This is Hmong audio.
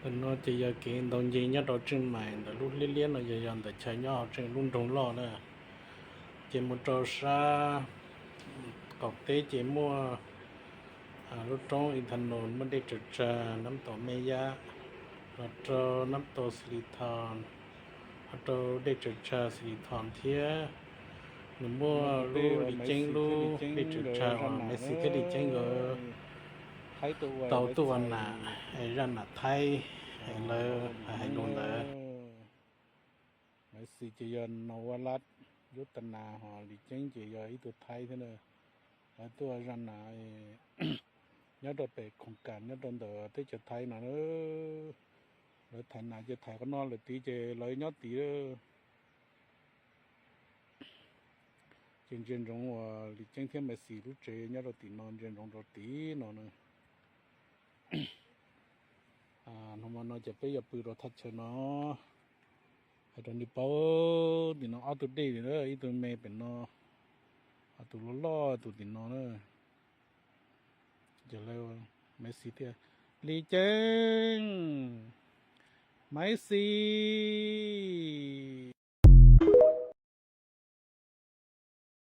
Ntawm no ces yog kev ntaus nce nyob rau Tsheej Maim ntawm lub liab liab no, yog yog ntawm chaw nyob hauv Tsheej lub nroog loj na. Ces mus rau sab qaum teb ces muaj lub roob Ithano, muaj dej tsaws tsag Nab Tau Meb Yab, los rau Nab Tau Xis Lis Thos, los rau dej tsaws tsag Xis Lis Thos thiab. Nws muaj lub Lis Ceeb lub dej tsaws tsag uas Maiv Xis thiab Lis Ceeb nkawd tau tuaj ua nam, zaj nam Thaib, lawv hais lus ntawd. Maiv Xis ces yog Nau Vaj Lab Yub Tas Nas, ho Lis Ceeb ces yog ib tug Thaib thiab na. Lawv tuaj ua zaj nam nyob rau pem khoom kam nyob rau ntawm teb chaws Thaib no. Lawv thaiv nas ces thaiv qhov no lawm tid ces lawv nyob tid. Ces ntsia ntsoov uas Lis Ceeb thiab Maiv Xis lub tsev nyob rau tim no, ntsia ntsoov rau tim no na. Hnub no ces peb yuav pw rau thaj chaw no, hais rau nej paub. Tim no ob tug dej li na, ib tug me pem no, ho tus loj loj tus tim no na. Ces lawv, Maiv Xis thiab, Lis Ceeb, Maiv Xis,